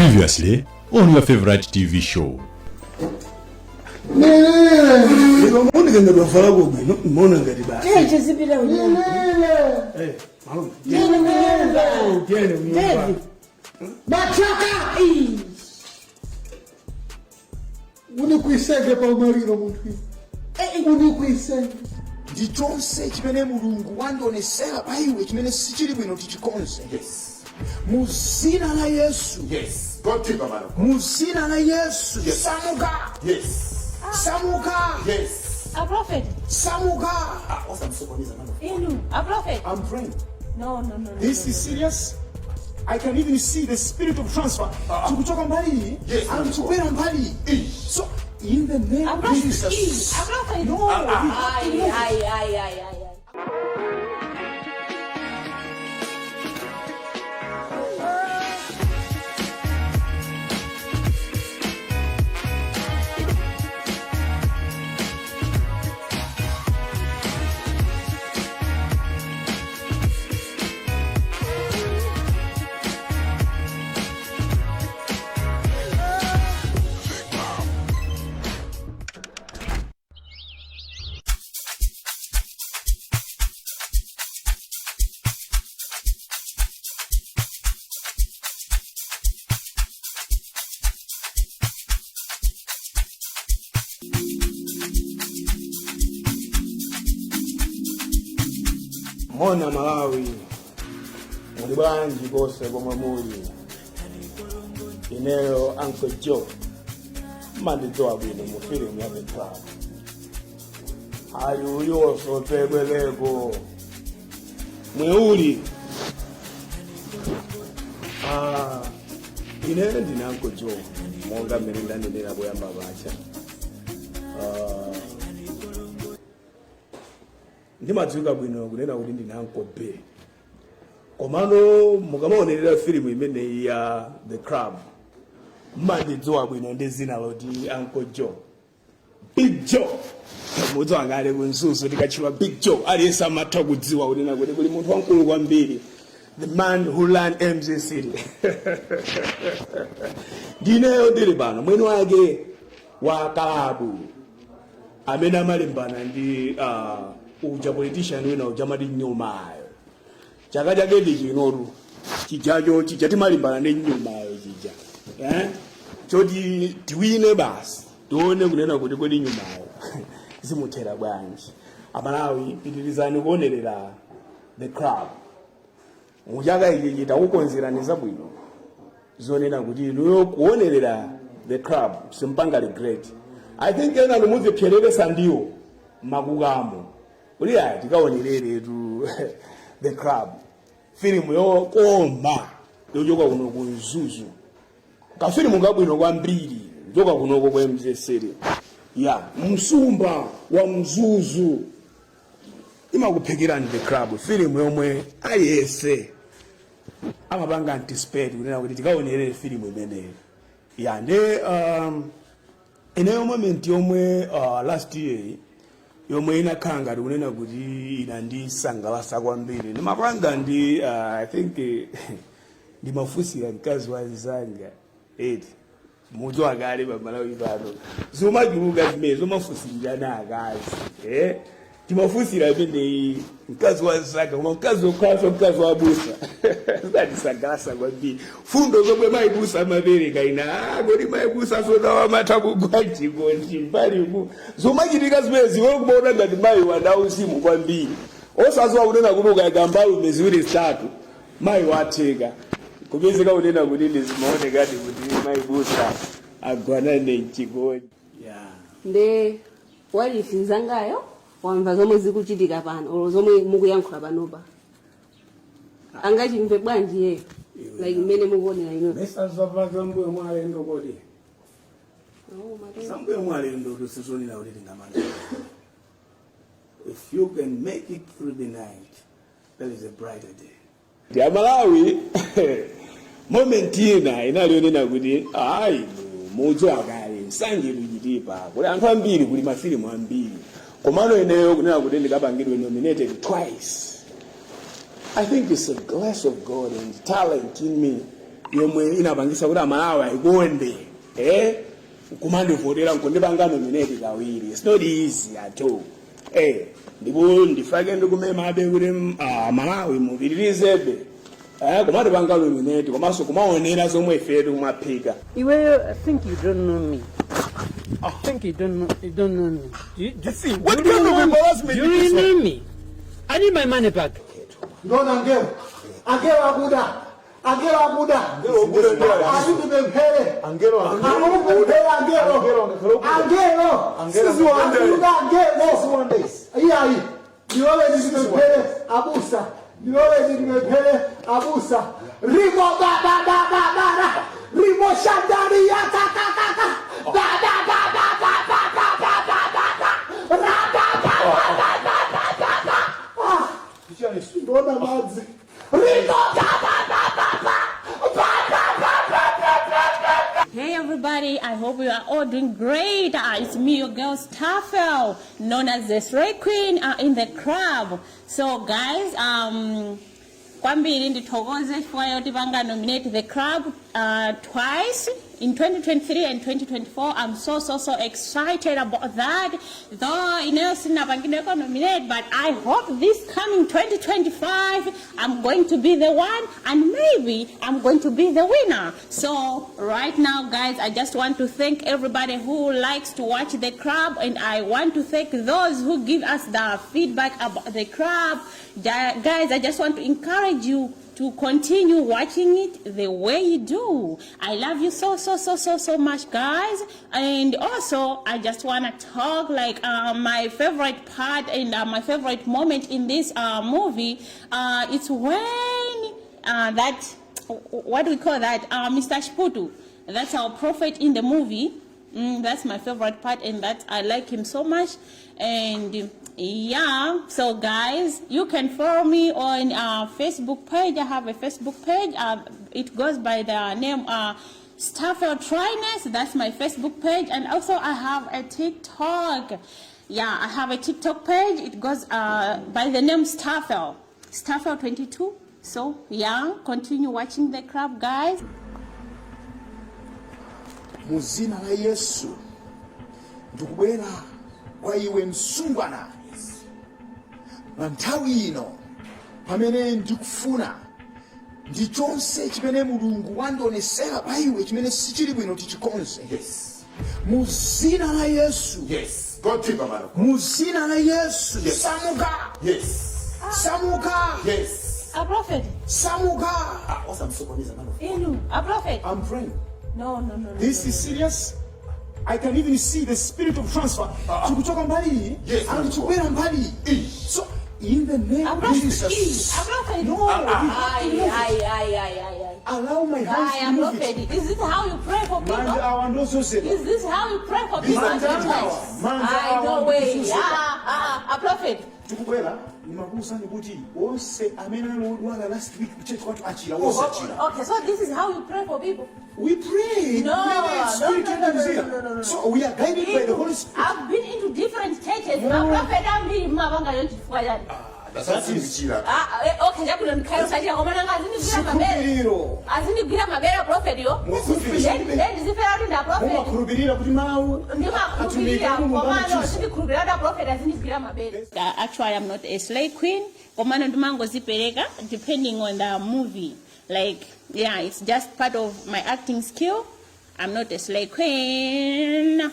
Previously on your favorite TV show. Iwe ngati wavalako bwino, mona ngati basi. Tiye tizipita kunyumba. Eh, malume. Tiyeni kunyumba. Tiyeni kunyumba. David. Bachoka. Ii. Unikwisege pa umaliro munthu Eh, unikwisege. Ndi chonse chimene Mulungu wandionesera pa iwe chimene sichili bwino tichikonze mu zina la Yesu. Yes. Go deeper, man of God. Mu zina la Yesu. Yes. Samuka. Samuka. A prophet. Samuka. Ah, osamsokoneza, man of God. Inu. A prophet. I'm praying. No. This is serious. I can even see the spirit of transfer. Tikuchoka mbali iyi, Yes, man of God. tikubwera mbali iyi. So in the name A of prophet. Jesus. Ii. A prophet. No. Ai, ai, ai, ai, ai, ai. Moni Malawi, muli bwanji konse komwe muli? Ineyo Uncle Joe, mandidziwa bwino mu filimu ya The Club. Ali ulionso pebwereko mweuli. Ah, ine ndine Uncle Joe, monga mmene ndanenera poyamba pacha. Ah, ndimadziwika bwino kunena kuti ndine Uncle B, komano mukamaonerera filimu imeneyi ya The Club, mmandidziwa bwino ndi zina loti Uncle Joe, Big Joe. Mudziwa kale ku Mzuzu tikatchula Big Joe, aliyense amatha kudziwa kunena kuti kuli munthu wamkulu kwambiri, the man who ran MZ City. Ndineyo ndili pano, mwini wake wa kalabu amene amalimbana ndi uja politician wina uja amati Nyumayo. Chaka chake ndi chinotu chijacho, chija timalimbana ndi Nyumayo chija, eh? Choti tiwine basi, tione kunena kuti kodi Nyumayo zimuthera bwanji. Amalawi, pitirizani kuonerera The Club. Muchaka ichi chitakukonzerani zabwino zonena kuti inuyo kuonerera The Club simpanga regret. I think ena mudzipsereresa ndiwo makukamo kuti aya tikaonereretu The Club, filimu yokoma yochoka kuno ku Mzuzu, kafilimu kabwino kwambiri kuchoka kunoko kwa MZ City ya msumba wa Mzuzu. Imakuphikirani The Club, filimu yomwe aliyense amapanga anticipate kunena kuti tikaonerere filimu imeneyi ya. Nde ineyo moment yomwe last year yomwe inakhala ngati kunena kuti inandisangalatsa kwambiri, ndimapanga ndi I think ndimafunsira mkazi wa nzanga eti. Mudziwa kale pamalawi pano zomachuluka zimene zomafunsirana akazi, eh? Timafunsira imeneyi mkazi wa nzanga, koma mkazi wokhalanso mkazi wa busa. Zinandisangalatsa kwambiri fundo zomwe mayi busa amapereka ina. Ah, kodi mayi busa sonawo amatha kugwa chikondi mbalimu? Zomachitika zimene ziwe kumaona ngati mayi wadauzimu kwambiri, osadziwa kunena kuti ukayika mbalume ziwiri zitatu mayi watheka kupezeka kunena kuti ndizimaonekadi kuti mayi busa agwanane mchikondi, yeah. Nde what if nzangayo wamva zomwe zikuchitika pano, olo zomwe mukuyankhula panopa, angachimve bwanji iyeyo, like mmene mukuonera ino? Mesa zovala mbuyo mwa alendo kodi? Oh, matero. Zambuyo mwa alendo tusizonena kuti tingamana. If you can make it through the night, there is a brighter day. Amalawi, moment ina inali yonena kuti ayi, mudziwa kale Nsanje ku Chitipa kuli anthu ambiri, kuli mafilimu ambiri, komano ineyo kunena kuti ndikapangidwe nominated twice, I think it's a grace of God and talent in me. Yomwe inapangisa kuti Amalawi ayikonde, kumandivotera nkundipanga nominate kawiri. It's not easy at all. Ndipo ndifake ndikumemabe kuti Malawi mupitirizebe kumatipanga nominate komanso kumaonera zomwe ifetu kumaphika. Iweyo, I think you don't know me. I think you don't know me. Do See, what do you kind of know me? embarrassment Do is you this one? know me? I need my money back. Ndona angelo, angelo akuda, angelo akuda. Azindipemphere. Angelo. Angelo, angelo. Angelo. Angelo. Akuda angelo. Iyayi, ndilole ndipemphere abusa, ndilole ndipemphere abusa. Rimo ba ba ba ba ba ra. Rimo shandari ya ta ta ta ta. Ba ba ba ba ba ba ba ba ba ba ba. Ra ba ba ba ba ba ba ba ba. Ah, ndona madzi. Rimo ba ba ba ba ba. Ba ba ba ba ba ba ba. Hey everybody, I hope you are all doing great. It's me, your girl Staffel, known as the Slay Queen in the club. So guys, kwambiri ndithokoze chifukwa yoti nominate the club twice in 2023 and 2024. I'm so so so excited about that. Though ineyo sinapangidweko nominate, but I hope this coming 2025 I'm going to be the one, and maybe I'm going to be the winner. So right now, guys, I just want to thank everybody who likes to watch the club, and I want to thank those who give us the feedback about the club. Guys, I just want to encourage you to continue watching it the way you do. I love you so, so, so, so, so much, guys. And also, I just want to talk like my favorite part and my favorite moment in this movie. It's when that, what do we call that? Mr. Shputu. That's our prophet in the movie. That's my favorite part, and that I like him so much. And yeah, so guys, you can follow me on Facebook page. I have a Facebook page. It goes by the name Staffel Tryness. That's my Facebook page. And also I have a TikTok. Yeah, I have a TikTok page. It goes by the name Staffel. Staffel 22. So yeah, continue watching the club, guys. Mu zina la Yesu, ndikubwera kwa iwe msungwana pa nthawi ino pamene ndikufuna ndi chonse chimene Mulungu wandionesera pa iwe chimene sichili bwino tichikonze. Mu zina la Yesu. Yes. Go deeper, man of God. Mu zina la Yesu. Yes. Samuka. Samuka. Yes. A prophet. Samuka. Ah, osamsokoneza, man of God. Inu, a prophet. I'm praying. No. This is serious. I can even see the spirit of transfer. Chikuchoka mbali iyi, Yes, and chikubwera mbali iyi. So in the name A of prophet. Jesus. A prophet. No, you have to Aye, move it. aye, aye, aye, aye, aye. Allow my hands Aye, to a move it. prophet. Is this how you pray for people? Manja awa ndozozedwa. Is this how you pray for people at the Manja church? awa, manja Aye, awa no way. ndikuzozedwa. Ah, ah, a prophet. Tikubwera ndimakuwuzani kuti onse amene ali odwala last week kuchurch kwathu achira onse, achira. Okay, so this is how you pray for people. We pray. No, Mene no, spirit no, no, no, inazira. no. So we are guided by the Holy Spirit. I've been into different churches. Ma prophet ambiri mumapanga chifukwa chani? Ndasasindichira. Ah, okay, chakuno ndikhale usachira koma nanga azindigwira mabere. Chikhulupiriro. Azindigwira mabere prophet yo. Mukhulupirira. Ndizifera kuti nda prophet. Mumakhulupirira kuti mawu Ndimakhulupirira atumiki a Mulungu komano amachiza. sindikhulupirira kuti prophet azindigwira mabere. Actually, I'm not a slay queen. Komano ndimangozipereka depending on the movie. Like, yeah, it's just part of my acting skill. I'm not a slay queen.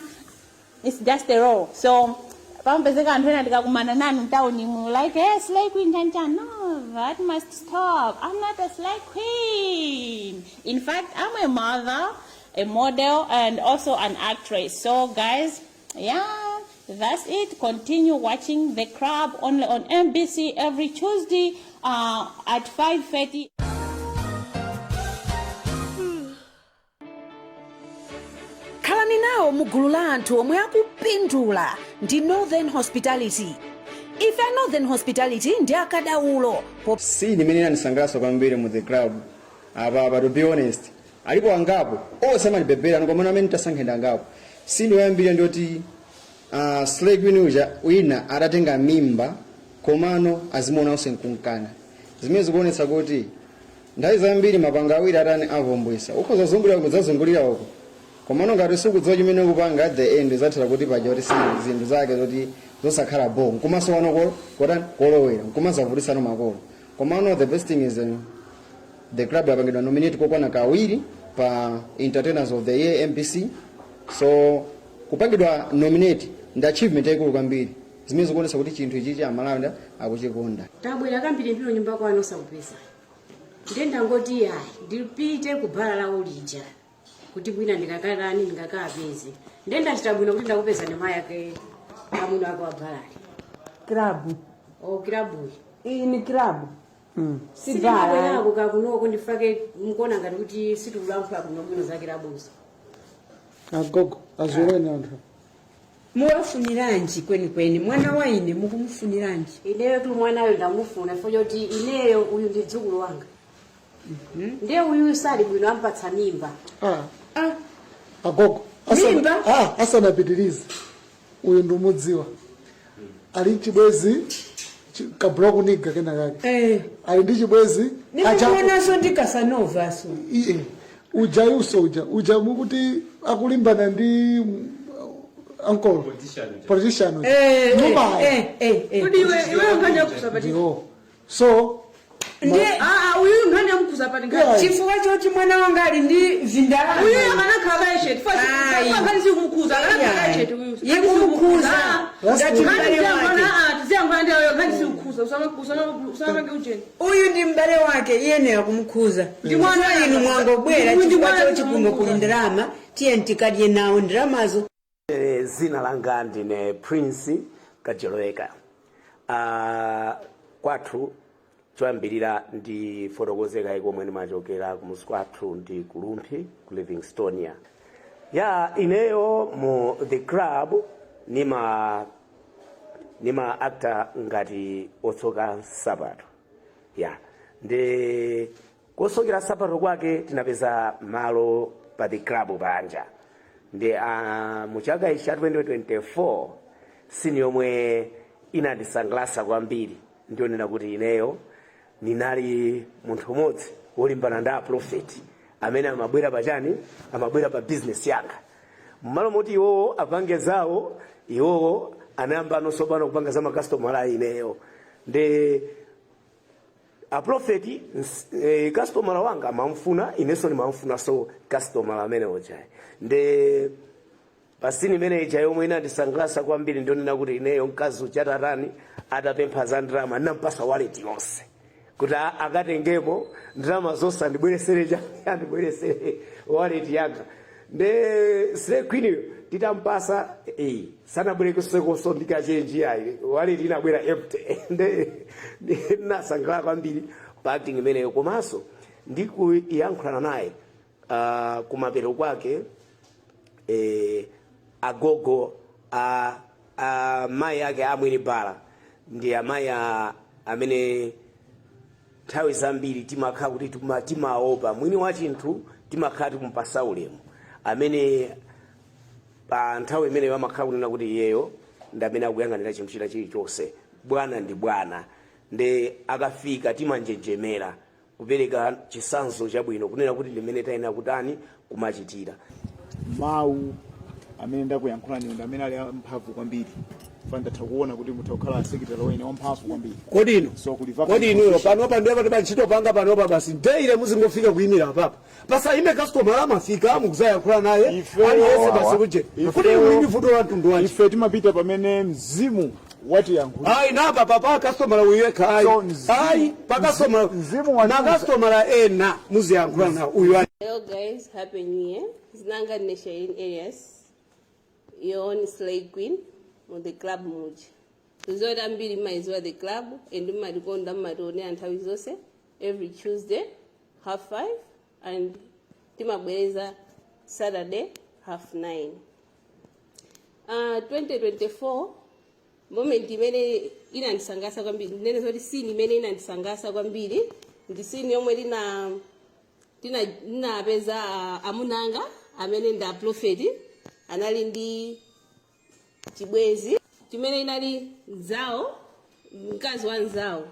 It's just a role. So pamapezeka anthu ena ndikakumana nanu mtawuni mu like, "Hey, slay queen chancha." No, that must stop. I'm not a slay queen. In fact, I'm a mother, a model, and also an actress. So guys, yeah, that's it. Continue watching The Club only on MBC every Tuesday at 5:30. Khalani nawo mu gulu la anthu omwe akupindula ndi Northern Hospitality. Ife a Northern Hospitality ndi akadaulo po Scene imene inandisangalatsa kwambiri mu The Club apa, to be honest, alipo angapo onse amandibebera, komano amene tasankhenda angapo. Scene yoyambira ndiyoti slay queen uja wina atatenga mimba, komano azimuona onse nkunkana, zimene zikuonetsa kuti Nthawi zambiri mapanga awiri atani avumbwisa, ukhoza zungulira kudzazungulira uko, komano ngati sukudziwa chimene ukupanga, at the end zathera kuti paja kuti si zinthu zake zoti zosakhala bo, nkumaso wano kotani kolowera, nkumazavutisano makolo. Komano the best thing is the club yapangidwa nominate kokwana kawiri pa Entertainers of the Year MBC. So kupangidwa nominate ndi achievement yayikulu kwambiri, zimene zikuonetsa kuti chinthu ichichi Amalawi akuchikonda. Tabwera kambirimbiri nyumba kwanu osakupeza, ndiye ndangoti ayi, ndipite ku bala lawo lija kuti bwina ndingakatani, ndingakapeze. Ndiye ndachita bwino kuti ndakupeza ni mayi ake, amuna ake wa balali. Club. O, club. Iyi ni club, si bala. Sitimabwerako kakunoko, ndifake mukuona ngati kuti situkulankhula kuno bwino za clubzo. Agogo, aziweni anthu. Muwafuniranji kwenikweni? Mwana wa ine mukumufuниranji? Ineyo tu mwanayo ndamufuna chifukwa choti ineyo uyu ndi dzukulu wanga, ndiye uyu sali bwino, ampatsa mimba. Ah. Agogo, Mimba? Ah, asanapitirize, uyu ndumudziwa, ali chibwezi kablock nigga kena kake. Ali ndi chibwezi. Ndikuonanso ndi Casanovaso. Iye uja yuso uja uja mukuti akulimbana ndi ankolo politician uja. Nyumayo. Kodi iwe nkhani yakuza pati? Ndiwo, so Ndiye Ah, ah, uyu nkhani yamukuza pati nkhani? Chifukwa choti mwana wanga ali ndi vindalama. Uyu akanakhala kaye chete. Ayi. Nkhani sikumukuza, akanakhala kaye chete uyu. Yekumukuza ngati m'bale wake. Tiziyankhula ndi ayo, nkhani sikukuza, usamange ucheni. Uyu ndi m'bale wake, iyeneyo kumukhuza. Ndi mwana. Chifukwa inu mwangobwera Ndi chifukwa mwana. choti kuno kuli ndalama, tiye tikadye nawo ndalamazo. Zina langa ndine Prince Kajoloweka. Kwathu choyambirira ndi fotokozeka komwe ndimachokera. Kumuzi kwathu ndi ku Rumphi, ku Livingstonia. Ya, ineyo mu the club nima actor ngati otsoka nsapato. Ya, ndi kosokera nsapato kwake tinapeza malo pa the club panja. Ndi mu chaka ichi cha 2024, scene yomwe inandisangalatsa kwambiri ndionena kuti ineyo ninali munthu umodzi wolimbana ndi aprofeti amene amabwera pachani, amabwera pa business yanga. Mmalo moti iwowo apange zawo, iwowo anayamba nonso pano kupanga za makasitomala ineyo. Ndi aprofeti, kastomala wanga amamfuna, inenso ndimamfuna, so kastomala amene uja. Ndi pa scene imene ija yomwe inandisangalatsa kwambiri, ndionena kuti ineyo mkazi uja atatani, atapempha za ndalama, ndinampasa wallet yonse kuti akatengemo ndalama zonse, andibweresere chani, andibweresere wallet yanga. Nde slay queen titampasa, sanabwerekesekonso ndikachenji ayi, wallet inabwera empty. Nde ndinasangalala kwambiri pa acting imeneyo, komanso ndikuyankhulana naye kumapeto kwake, agogo a mayi ake amwini bala ndi amayi amene nthawi zambiri timakhala kuti timaopa mwini wa chinthu, timakhala tikumpasa ulemu, amene pa nthawi imeneyo amakhala kunena kuti iyeyo ndi amene akuyang'anira chinthu china chilichonse, bwana ndi bwana. Ndi akafika timanjenjemera, kupereka chitsanzo chabwino kunena kuti ndimene tayenera kutani, kumachitira. Mawu amene ndakuyankhulani ndi amene ali amphamvu kwambiri. Fa ndatha kuona kuti mutha kukhala secretary wene wamphamvu kwambiri. Kodi ino So kuli kodi inuyo panopa ndiye pati pa ntchito panga panopa basi ndeire muzingofika kuyimira apapa, pasaime customer, amafika mukuzayankhula naye aliyense basi kuje. Kuti inu ndi vuto la mtundu wanji? Ife timapita pamene mzimu watiyankhula. Ayi, napa papa customer uyu yekha ayi. So, Ayi, pa customer makastomera ena muziyankhula nawo, uyu ayi. Hello guys, happy new year. Zinanga ndine Shailene Elias, your own slay queen mu the club muja. Tuzoti ambiri mmaiziwa the club and mmatikonda, mmationera nthawi zonse every Tuesday 5:30 and timabwereza Saturday 9:30. 2024 moment imene inandisangalatsa kwambiri, ndinene zoti scene imene inandisangalatsa kwambiri ndi scene yomwe tinapeza amunanga amene ndi aprofeti anali ndi chibwenzi chimene inali nzawo, mkazi wa nzawo.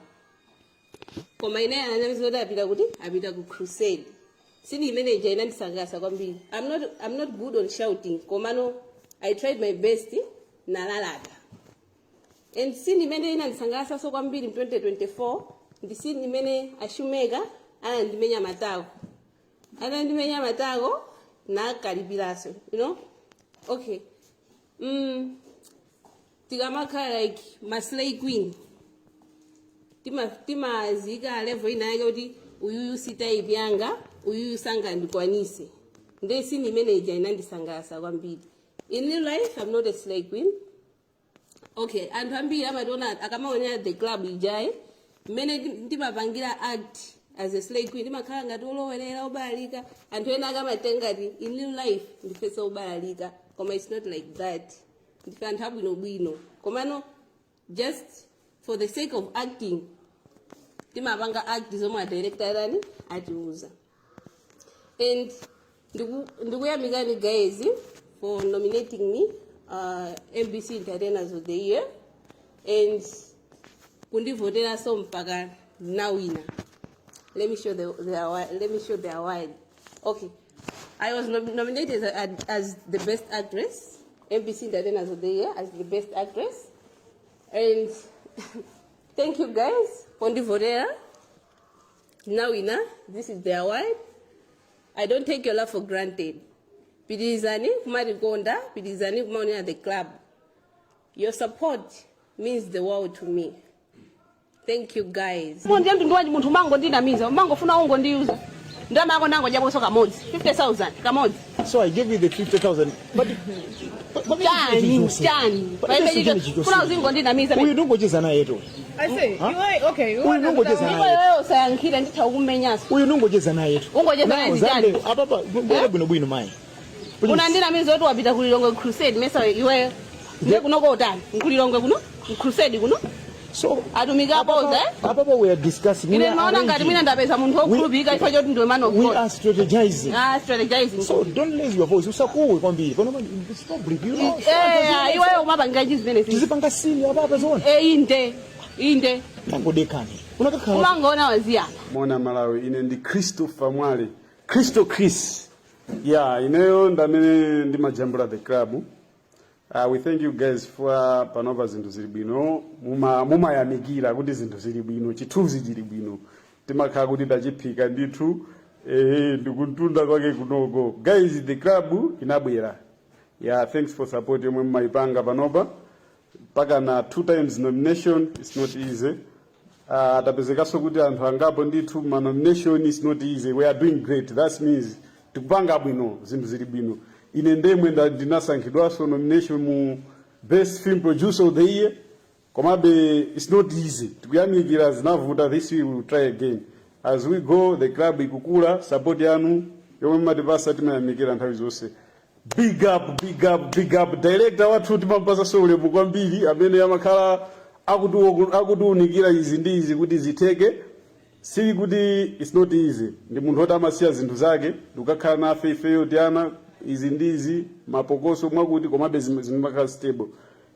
Koma ineyo ananamiza kuti apita, kuti apita ku crusade. Scene imene ija inandisangalatsa kwambiri. I'm not good on shouting, komano I tried my best, nalalata. And scene imene inandisangalatsanso kwambiri mu 2024 ndi scene imene Ashumeka anandimenya matako, anandimenya matako nakalipiranso. Okay, tikamakhala like ma slay queen, timazika level ina yake kuti uyuyu si type yanga, uyuyu sangandikwanise. Nde scene imene ija inandisangalatsa kwambiri. In real life, I'm not a slay queen, okay? Anthu ambiri amationa, akamaonera The Club ijayi, mmene ndimapangira act as a slay queen, ndimakhala ngati olowerera, obalalika. Anthu ena akamatenga ngati in real life ndifenso obalalika, koma it's not like that. Ndife anthu abwinobwino, komano just for the sake of acting timapanga act zomwe a director atani, atiuza. And ndikuyamikani guys for nominating me MBC Entertainers of the Year and kundivoteranso mpaka nawina. Let me show the award. Let me show the award. Okay, I was nominated as the best actress, MBC Entertainers of the Year as the best actress, and thank you guys pondivotera, nawina. This is the award. I don't take your love for granted. Pitirizani kumatikonda, pitirizani kumaonera The Club. Your support means the world to me. Thank you, guys. Ndiye mtundu wanji munthu mangondinamiza, mangofuna ungondiyuza? Ndalama yako ndangodyaponso kamodzi, 50,000 kamodzi. So I gave you the 50,000. But Chani chani? Funa uzingondinamiza? Uyu ndungocheza naye tu. I say, Huh? you are okay. Uyu ndungocheza Iwe naye. wewe usayankhire, nditha kukumenyanso. Uyu ndungocheza naye tu. Ungocheza naye Nawo zichani? zambe apapa bwere bwino bwino mai. Please. Unandinamiza kuti wapita kulilongwe crusade, mesa iweyo? Ndiye kunoko utani? Nkulilongwe kuno, crusade kuno. So atumiki aboza, eh? Apapa we are discussing. Ine ndimaona ngati mwina ndapeza munthu wokhulupirika chifukwa choti ndiwe man of We God. are strategizing. Ah, strategizing. So don't raise your voice. Usakuwe kwambiri. Pano it's public. You know. Eh, iweyo umapanga chi zimene? Tizipanga scene apapa zona. Eh, inde inde. Tangodekani. Unakakhala. Umangoona waziyana. Mona Malawi, ine ndi Christopher Mwale, Christo Chris. Yeah, ineyo ndamene ndimajambula The Club. We thank you guys for panopa zinthu zili bwino. Mumayamikira kuti zinthu zili bwino, chithunzi chili bwino, timakhala kuti tachiphika ndithu, ndikuntunda kwake kunoko. Guys, The Club inabwera. Yeah, thanks for support yomwe mumayipanga panopa mpaka na two times nomination. It's not easy. Tapezekanso kuti anthu angapo ndithu ma nomination. Is not easy. We are doing great. That means tikupanga bwino, zinthu zili bwino. Ine ndemwe ndinasankhidwanso nomination mu best film producer of the year, komabe it's not easy. Tikuyamikira, zinavuta. This week we will try again. As we go, The Club ikukula. Support yanu yomwe mumatipasa timayamikira nthawi zonse. Big up, big up, big up. Director wathu timampasa ulemu kwambiri, amene amakhala akutiunikira izi ndi izi kuti zitheke. Sili kuti it's not easy. Ndi munthu woti amasiya zinthu zake ndikukakhala nafe ifeyo tiana, izi ndi izi, mapokoso mwakuti, komabe zimakhala stable.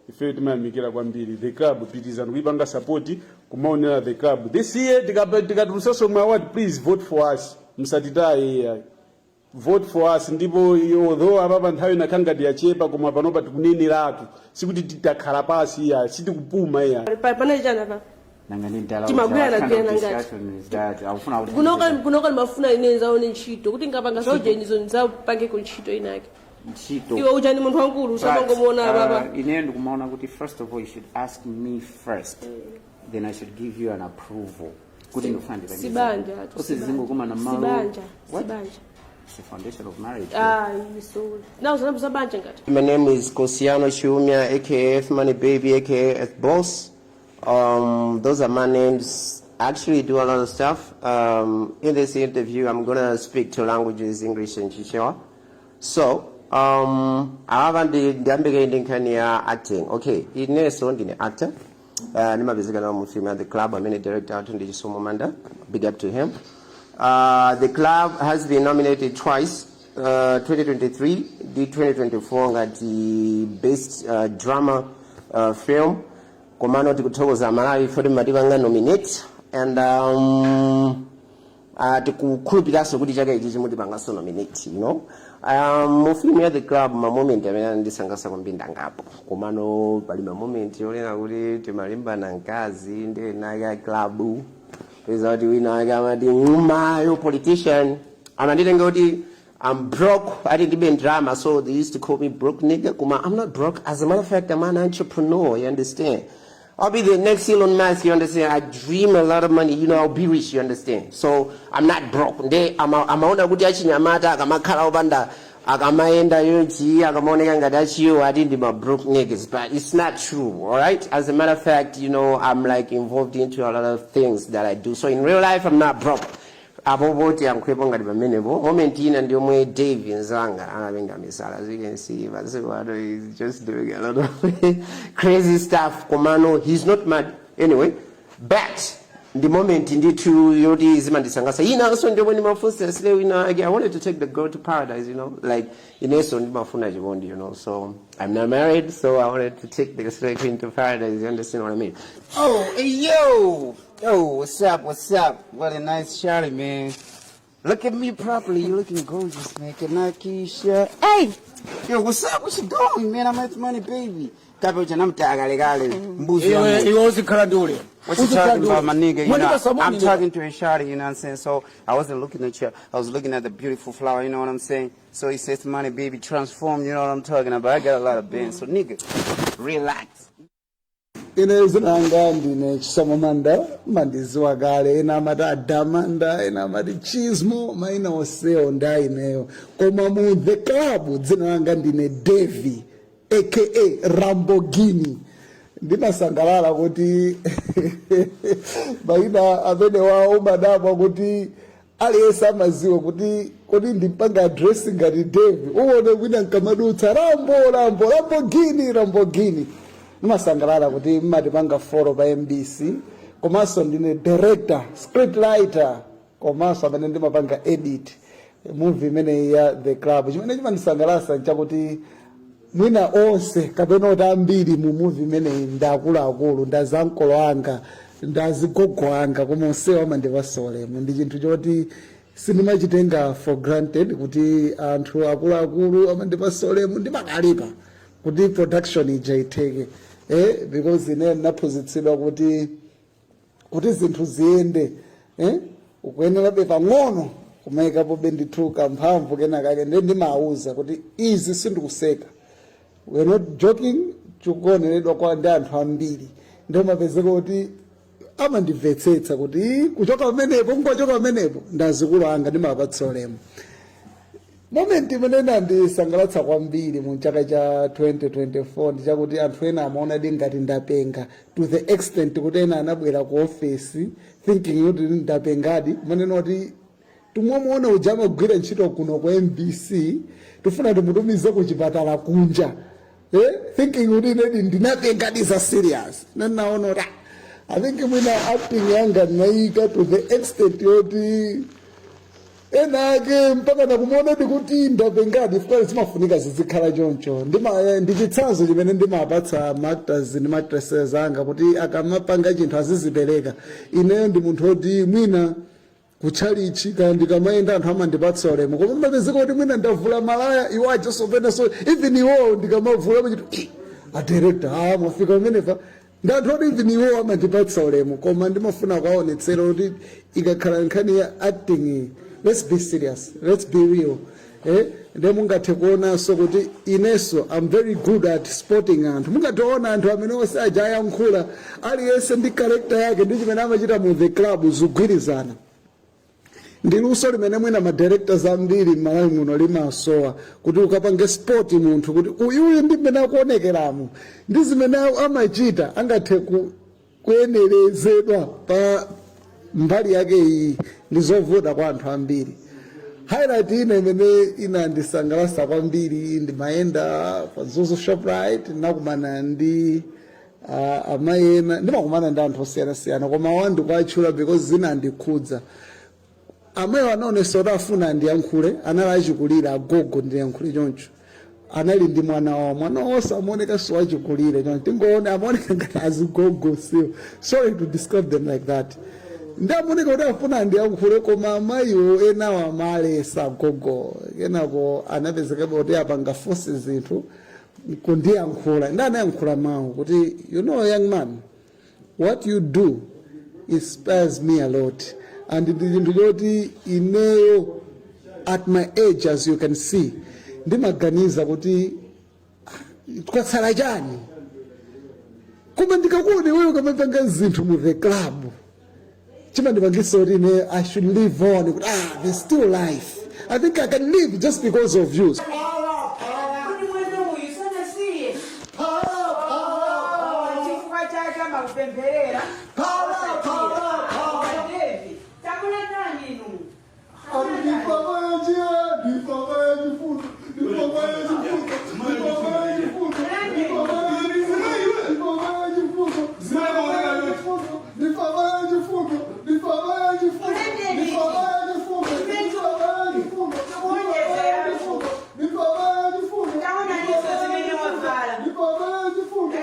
Ifeyo timayamikira kwambiri. The Club, pitizani kuipanga support, kumaonera The Club. This year tikatulusanso ma award, please vote for us, msatitaye iyayi. Vote for us. Ndipo although apapa nthawi inakhala ngati yachepa, koma panopa tikuneneratu, sikuti titakhala pasi iya, sitikupuma iya. Panali chana pa? Nanga ndi mdala. Timagwirana uja, what kind of gwirana ngati. discussion is that? Akufuna kuti Kunoka ndimafuna ine zaone ntchito kuti ngapanga zaujenizo ndizapangeko ntchito inake. Ntchito? Iwe uja ndi munthu wankulu, usamangomuona apapa. Ineyo ndikumaona kuti first of all you should ask me first, then I should give you an approval kuti ndikufuna ndipange. Sibanja atu. Usizingokuma malo. Sibanja. What? Sibanja. It's the foundation of marriage. Ah, so nawo zanapo zabanja ngati. My name is Kosiano Chiumia, aka F Money Baby, aka F Boss. Those are my names. I actually do a lot of stuff. In this interview, I'm gonna speak two languages, English and Chichewa. So, apa ndiyambike ndi nkhani ya acting. Okay, inenso ndine actor. Ndimapezeka nawo mu film ya The Club, amene director wathu ndi Chisomo Manda. Big up to him. The Club has been nominated twice, 2023 ndi 2024, ngati best drama film. Komano tikuthokoza Malawi poti matipanga nominate. And tikukhulupiriranso kuti chaka ichi chimutipanganso nominate. Mu film ya The Club, ma moment amene andisangalatsa kwambiri ndangapo, komano pali ma moment yonena kuti timalimbana mkazi ndi ena ake club, peza kuti wina ake amati ng'umayo politician amanditenga kuti I'm broke, I didn't even drama, so they used to call me broke nigga. Koma I'm not broke. As a matter of fact, I'm an entrepreneur, you understand? I'll be the next Elon Musk, you understand? I dream a lot of money, I'll be rich, you understand? So I'm not broke. Nde amaona kuti achinyamata akamakhala opanda, akamaenda yonchi, akamaoneka ngati achiyo, ati ndi ma broke niggas, but it's not true, all right? As a matter of fact, I'm like involved into a lot of things that I do. So in real life, I'm not broke. Apopo tiyankhulepo ngati pamenepo. Moment ina ndi yomwe Dave nzanga anapenga misala. As you can see, masiku ano he's just doing a lot of crazy stuff, komano he's not mad anyway, but ndi moment ndithu yoti zimandisangalatsa. Inanso ndiyomwe ndimafunsa slay wina ake. I wanted to take the girl to paradise, like inenso ndimafuna chikondi, so I'm not married, so I wanted to take the slay queen to paradise, you understand what I mean? Oh, hey, yo! Yo, what's up? What's up? What a nice shawty, man. Look at me properly. You looking gorgeous, man. Can I Keisha? Hey! Yo, what's up? What you doing, man? I'm at Money Baby. Kape uchanamtaka kale. Mbuzi Iwe yangu. Iwe uzikhala ndi ulemu. What you talking about, my nigga? Mwandipasa I'm talking to a shawty, you know what I'm saying? So I wasn't looking at you. I was looking at the beautiful flower, you know what I'm saying? So he says, "Money, baby, transform," you know what I'm talking about? I got a lot of bands. So nigga, relax. Ine zina langa ndine Chisomo Manda, mandiziwa kale. Ena amati Adamanda, ena amati Chismo, maina onsewo ndi ineyo. Koma mu The Club dzina langa ndine Devi, aka Rambogini. Ndimasangalala kuti maina amene wawo umadabwa kuti aliyense amaziwa kuti kodi ndimpanga address ngati Devi. Uwone wina nkamadutsa, "Rambo, Rambo, Lamborghini, Lamborghini." Ndimasangalala kuti mmatipanga follow pa MBC. Komanso ndine director, script writer, komanso amene ndimapanga edit movie imeneyi ya The Club. Chimene chimandisangalatsa nchakuti mwina onse kapena kuti ambiri mu movie imeneyi ndi akuluakulu, ndi azankolo anga, ndi azigogo anga, koma onsewo amandipasa ulemu. Ndi chinthu choti sindimachitenga for granted kuti anthu akuluakulu amandipasa ulemu. Ndimakalipa kuti production ija itheke, because ine ndinaphunzitsidwa kuti zinthu ziyende, ukuyenerabe pang'ono kumayikapobe ndithu kamphamvu kenakake. Ndiye ndimawuza kuti izi sindikuseka, we're not joking, chikuoneredwa kwa ndi anthu ambiri. Ndiye mapezeka kuti amandimvetsetsa kuti "Ii, kuchoka pamenepo, kungochoka pamenepo ndazikulu anga, ndimapatsa ulemu." Moment imene inandisangalatsa kwambiri mu chaka cha 2024 ndichakuti anthu ena amaonadi ngati ndapenga, to the extent kuti ena anabwera ku ofesi thinking kuti ndapengadi, manena kuti tumwamuona uja amagwira ntchito kuno ku MBC, tifuna timutumize ku chipatala kunja, thinking kuti inedi ndinapengadi za serious. Nanaona kuti ah, I think mwina acting yanga ndinayika to the extent yoti ena ake mpaka nakumuonadi kuti ndapengadi. Fukali zimafunika zizikhala choncho. Ndi chitsanzo chimene ndimapatsa ma actors ndi ma actresses anga kuti akamapanga chinthu azizipereka. Ineyo ndi munthu woti mwina kutchalichi kaya ndikamayenda anthu amandipatsa ulemu, koma mapezeka kuti mwina ndavula malaya, iwo ajaso so even iwowo ndikamavula machito a director, ah, mwafika pamenepa. Ndi anthu oti even iwowo amandipatsa ulemu, koma ndimafuna kuwaonetsera kuti ikakhala nkhani ya acting, let's be serious, let's be real, eh? Ndiye mungathe kuonanso kuti inenso I'm very good at spotting anthu. Mungathe kuona anthu amene onse aja ayankhula, aliyense ndi character yake ndi chimene amachita mu The Club zigwirizana. Ndi luso limene mwina ma directors ambiri m'Malawi muno limasowa, kuti ukapange spot munthu kuti uyuyu ndi mmene akuonekeramo ndi zimene amachita angathe kuyenerezedwa pa mbali yake iyi. Ndi zovuta kwa anthu ambiri. Highlight ina imene inandisangalatsa kwambiri, ndimayenda pa Zuzu Shoprite, nakumana ndi amayi ena. Ndimakumana ndi anthu osiyanasiyana, koma awa ndikuatchula because zinandikhudza. Amayi anaonesa kuti afuna andiyankhule. Anali achikulire, agogo, ndiyankhule choncho. Anali ndi mwana wawo. Mwana wonse amaonekanso wachikulire choncho, tingoona amaoneka ngati azigogo siwo, sorry to describe them like that. Ndamuoneka kuti afuna ndiyankhule, koma amayiwo enawo amalesa gogo. Kenako anapezekabe kuti apanga force zinthu kundiyankhula. Ndi anayankhula mawu kuti, "You know, young man, what you do inspires me a lot, and ndi chinthu choti ineyo at my age, as you can see, ndimaganiza kuti kwatsala chani, koma ndikakuona iweyo ukamapanga zinthu mu The Club, chimandipangisa kuti ine I should live on, kuti ah, there's still life. I think I can live just because of you." Kuti mwene uyu sanasiye chifukwa chake amakupempherera. Devi, takulandani inu. Ndifamaye ndifamaye chifundo, ndifamaye chifundo, ndifamaye chifundo, ndifamaye chifundo, ndifamaye chifundo, ndifamaye chifundo, ndifamaye chifundo, ndifamaye chifundo, ndifamaye chifundo, ndifamaye chifundo, ndifamaye chifundo. Taona ndizo zimene wavala. Ndifamaye chifundo.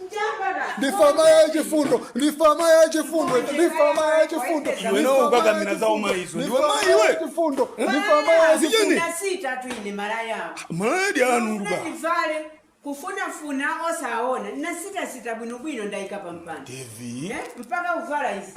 Mchapata. Ndifamaye chifundo, ndifamaye chifundo, ndifamaye chifundo. Iwe nawe ukakamira zawo mayizo. Ndiwe mayi iwe. Chifundo, ndifamaye chifundo. Ndasita tu ine malaya awo. Malaya anuruka. Ndivale kufunafuna osaona, nasitasita bwinobwino, ndayika pampanda. Devi. Eh, mpaka uvala izi.